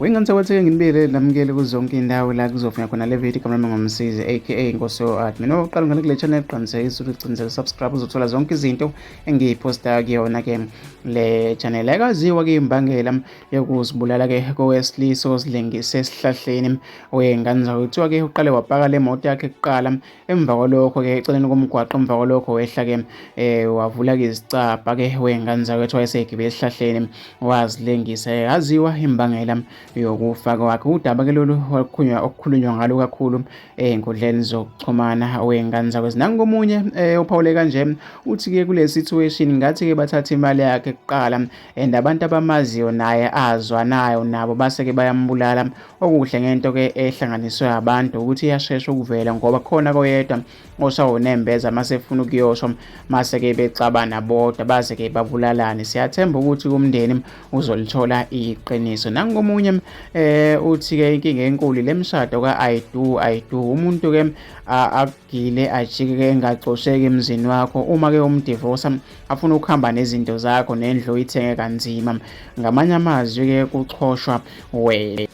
Wengane sakwetheke nginibele namukele kuzonke indawo la kuzofika khona le video. Igama lami ngomsizi aka Nkosi Admin. Oqala ngale kule channel, qinisekisa ukuthi ucinzele subscribe, uzothola zonke izinto engiyiphosta kuyona ke le channel. Ayikaziwa ke imbangela yokuzibulala ke kowesilisa ozilengise esihlahleni wengane zawo. Kuthiwa ke uqale wapaka le moto yakhe kuqala, emva kwalokho ke eceleni komgwaqo, emva kwalokho wehla ke wavula ke izicabha ke wengane zakwethu, wayesegibele esihlahleni wazilengisa. Yaziwa imbangela yokufa kwakhe. Udaba ke lolu okukhulunywa okukhulunywa ngalo kakhulu ey'nkundleni zokuxhumana wey'ngane zakwethu. Nangomunye uphawule kanje, uthi ke kule situation ngathi ke bathatha imali yakhe kuqala and abantu abamaziyo naye azwanayo nabo base ke bayambulala. Okuhle ngento ke ehlanganiswe abantu ukuthi iyashesha ukuvela, ngoba khona koyedwa osawunembeza mase efuna ukuyosho, mase ke bexabana bodwa baze ke babulalane. Siyathemba ukuthi umndeni uzolithola iqiniso. Nangomunye uthi ke inkinga enkulu lemshado ka I do I do, umuntu ke akugile ajike ke engaxosheki emzini wakho, uma ke umdivorce afuna ukuhamba nezinto zakho nendlu oyithenge kanzima. Ngamanye amazwi ke kuxhoshwa wena.